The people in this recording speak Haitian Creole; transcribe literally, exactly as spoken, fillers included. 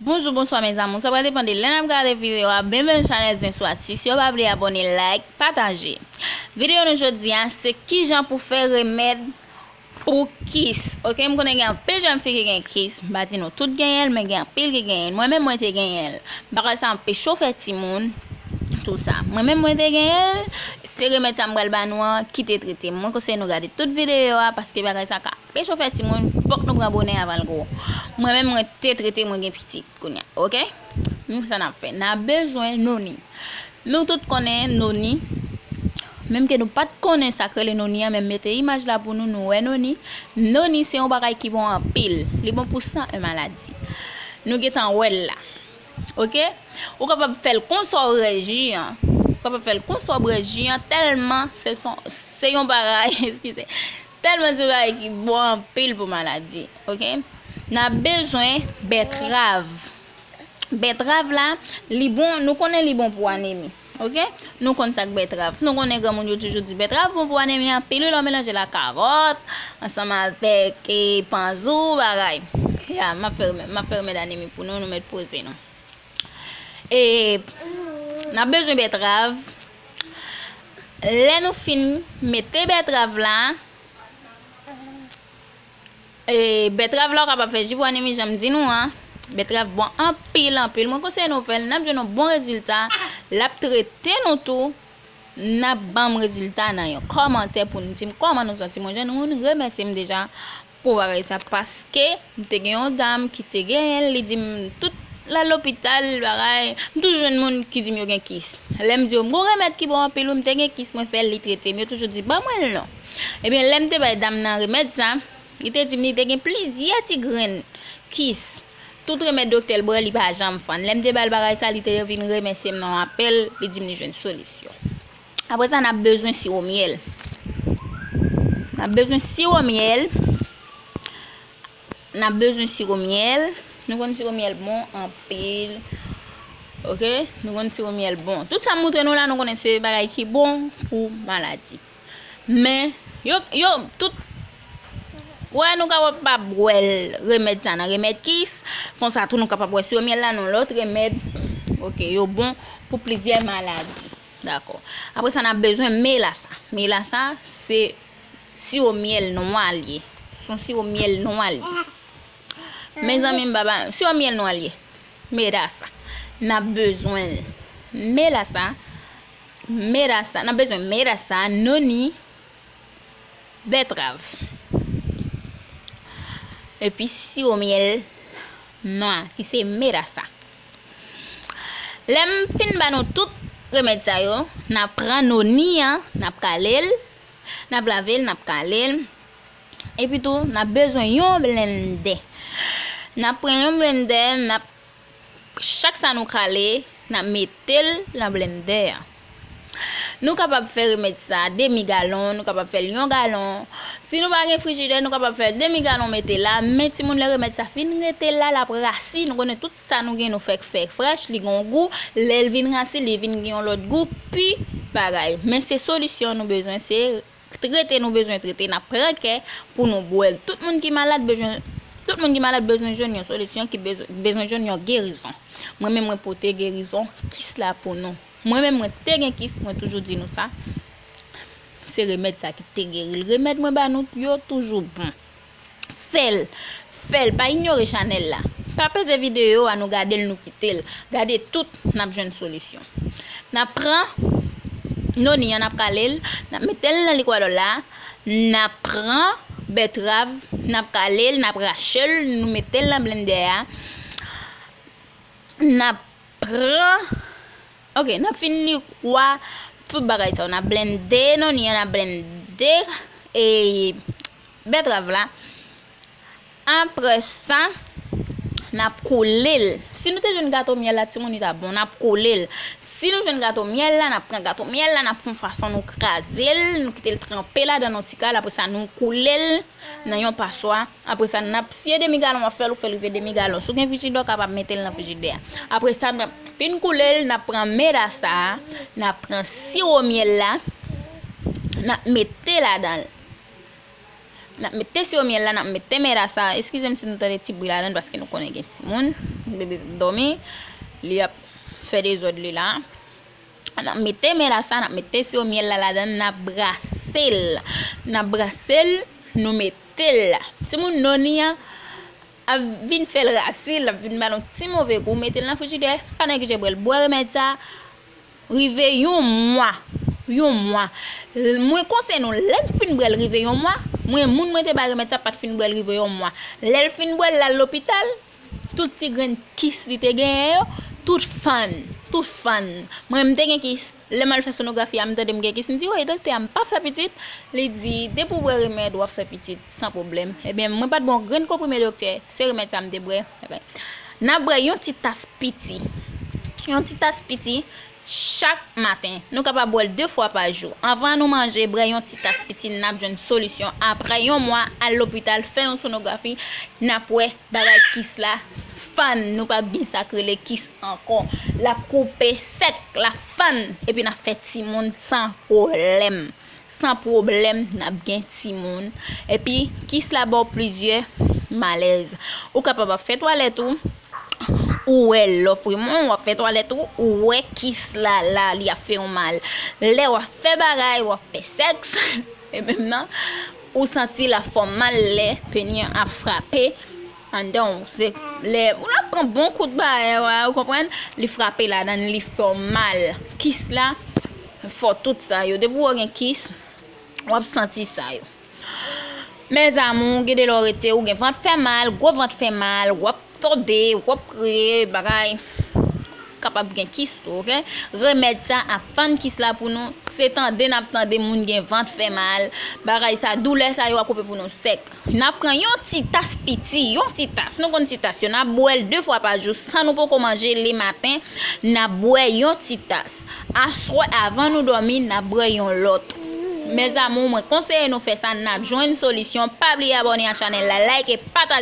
Bonjou, bonswa, mes amours. Sa va depann de lè n ap gade videyo a. Byenveni chanèl Zen Swati. Si w pa bliye abòne, like, pataje. Videyo nou jodi a, se kijan pou fè remèd pou kis. Ok, m konnen gen anpil jèn fi ki gen kis. M pa di nou tout genyen l, men gen anpil ki genyen l. Mwen menm, mwen te genyen l. Bagay sa anpeche w fè timoun, tou sa. Mwen menm, mwen te genyen l. Se remèd sa m pral ba nou an ki te trete m. Mwen konseye nou gade tout videyo a, paske bagay sa ka anpeche w fè timoun. Fòk nou pran bonè avan l gwo. Mwen menm, mwen te trete, mwen gen pitit kounye a, ok? Nou sa n ap fè. N ap bezwen noni. Nou tout konnen noni. Menm ke nou pa t konnen sa k rele noni an, men m mete imaj la pou nou, nou wè noni. Noni se yon bagay ki bon anpil. Li bon pou san e maladi. Nou gentan wè l la. Ok? Ou kapab fè l konsa w rèji an. Ou kapab fè l konsa w rèji an, tèlman se son, se yon bagay, eskize. Tèlman se yon bagay ki bon anpil pou maladi. Ok? N ap bezwen bètrav. Bètrav la, li bon, nou konnen li bon pou anemi. Ok? Nou konn sa k bètrav. Nou konnen granmoun yo toujou di bètrav bon pou anemi anpil, wi, lè w melanje l ak kawòt, ansanm avèk, e, panzou, bagay. Ya, m ap fè remè-, m ap fè remèd anemi pou nou, nou mèt poze nou. E, n ap bezwen bètrav. Lè nou fin mete bètrav la, e, bètrav la, ou kapab fè ji pou anemi, jan m di nou an. Bètrav bon anpil, anpil. Mwen konseye nou fè l, n ap jwenn yon bon rezilta. L ap trete nou tou. N ap ban m rezilta nan yon kòmantè pou n di m kòman nou santi. Mwen jwenn moun remèsye m deja pou bagay sa, paske m te gen yon dam ki te genyen l, li di m tout l al lopital, bagay, m toujou jwenn moun ki di m yo gen kis. Lè m di yo m gon remèd ki bon anpil, wi, m te gen kis, mwen fè l, li trete m, yo toujou di ban mwen l non. Ebyen, lè m te bay dam nan remèd sa, li te di m li te gen plizyè ti grenn kis. Tout remèd doktè l bwè, li pa janm fann. Lè m te ba l bagay sa, li te vin remèsye m nan yon apèl, li di m li jwenn solisyon. Apre sa, n ap bezwen siwo myèl. N ap bezwen siwo myèl. N ap bezwen siwo myèl. Nou konn siwo myèl bon anpil. Ok? Nou konn siwo myèl bon. Tout sa m moutre nou la, nou konnen se bagay ki bon pou maladi. Men, yo, yo, tout, wè, nou kapab pa bwè l, remèd sa nan remèd kis. Konsa tou, nou kapab bwè siwo myèl la nan lòt remèd. Ok, yo bon pou plizyè maladi. Dakò. Apre sa, n ap bezwen melasa. Melasa, se siwo myèl nwa l ye. Se yon siwo myèl nwa l ye. Mezanmi, m pa ba, siwo myèl nwa l ye. Melasa. N ap bezwen l. Melasa. Melasa. N ap bezwen melasa, noni, bètrav. Epi siwo myèl nwa, ki se melasa. Lè m fin ba nou tout remèd sa yo, n ap pran noni an, n ap kale l, n ap lave l, n ap kale l. Epi tou, n ap bezwen yon blendè. N ap pran yon blendè, n ap, chak sa nou kale, n ap mete l nan blendè a. Nou kapab fè remèd sa demi galon, nou kapab fè l yon galon. Si nou pa gen frijidè, nou kapab fè l demi galon, mete la. Men timoun, lè remèd sa fin rete la, l ap rasi. Nou konnen tout sa nou gen, nou fèk fè frèch, li gen yon gou. Lè l vin rasi, li vin gen yon lòt gou, pi bagay. Men se solisyon nou bezwen, se trete nou bezwen trete, n ap pran kè pou nou bwè l. Tout moun ki malad bezwen, tout moun ki malad bezwen jwenn yon solisyon, ki bezwen, bezwen jwenn yon gerizon. Mwen menm, mwen pote gerizon kis la pou nou. Mwen menm, mwen te gen kis, mwen toujou di nou sa. Se remèd sa ki te geri l. Remèd mwen ba nou yo toujou bon. Fè l. Fè l. Pa inyore chanèl la. Pa peze videyo a, nou gade l, nou kite l. Gade tout, n ap jwenn solisyon. N ap pran noni an, n ap kale l, n ap mete l nan likwadòl la. N ap pran bètrav, n ap kale l, n ap rache l, nou mete l nan blendè a. N ap pran, ok, n ap fin likwa tout bagay sa yo. N ap blende noni an, n ap blende, e, bètrav la. Apre sa, n ap koule l. Si nou te jwenn gato myèl la, timoun, li ta bon. N ap koule l. Si nou jwenn gato myèl la, n ap pran gato myèl la, n ap fè yon fason, nou kraze l, nou kite l tranpe ladan yon ti kal. Apre sa, nou koule l nan yon paswa. Apre sa, n ap, si e demi galon w ap fè l, ou fè l rive demi galon. Si w gen frijidè, w kapab mete l nan frijidè a. Apre sa, n ap fin koule l, n ap pran melasa a, n ap pran siwo myèl la, n ap mete ladan l. N ap mete siwo myèl la, n ap mete merasa. Eskize m si nou tande ti bri ladan l paske nou konnen gen timoun. Bebe ap dòmi. Li ap fè dezòd li la. N ap mete merasa, n ap mete siwo myèl la ladan l, n ap brase l. N ap brase l, nou mete l. Timoun Noni an ap vin fè l rasil, l ap vin ba nou ti move gou, mete l nan frijidè, pa neglije bwè l. Bwè remèd sa, rive yon mwa. Yon mwa. Mwen konseye nou, lè n fin bwè l rive yon mwa, mwen, moun mwen te bay remèd sa pa t fin bwè l rive yon mwa. Lè l fin bwè l, l al lopital, tout ti grenn kis li te genyen yo, tout fann, tout fann. Mwen, m te gen kis, lè m al fè sonografi a, m tande m gen kis, m di, "Woy, doktè a, m pa fè pitit." Li di, "Depi w bwè remèd, w ap fè pitit, san pwoblèm." Ebyen, mwen pa t bwè yon grenn konprime doktè, se remèd sa m te bwè. Ok. N ap bwè yon ti tas piti. Yon ti tas piti chak maten. Nou kapab bwè l de fwa pa jou. Anvan nou manje, bwè yon ti tas piti, n ap jwenn solisyon. Apre yon mwa, al lopital, fè yon sonografi, n ap wè bagay kis la fann. Nou p ap gen sa k rele kis ankò. L ap koupe sèk, l ap fann, epi n ap fè timoun san pwoblèm. San pwoblèm, n ap gen timoun. Epi, kis la ba w plizyè malèz. Ou kapab ap fè twalèt ou, ou wè lòfrimon, w ap fè twalèt ou, ou wè kis la, la, li ap fè yon mal. Lè w ap fè bagay, w ap fè sèks, e menm nan, ou santi l ap fè w mal lè peni an ap frape anndan w. Se lè ou la pran bon kout bagay, ou konprann, li frape ladan l, li fè w mal. Kis la fè w tout sa yo. Depi w gen kis, w ap santi sa yo. Mes amours, gen de lè w rete, ou gen vant fè mal, gwo vant fè mal, w ap tòde, w ap kriye, bagay. Kapab gen kis tou, ok? Remèd sa ap fann kis la pou nou. Se tande n ap tande moun gen vant fè mal, bagay sa, doulè sa yo ap koupe pou nou sèk. N ap pran yon ti tas piti, yon ti tas, nou konn ti tas yo, n ap bwè l de fwa pa jou, san nou poko manje lematen, n ap bwè yon ti tas. Aswè, avan nou dòmi, n ap bwè yon lòt. Mes amours, mwen konseye nou fè sa, n ap jwenn solisyon. Pa bliye abòne a chanèl la, like, pataje.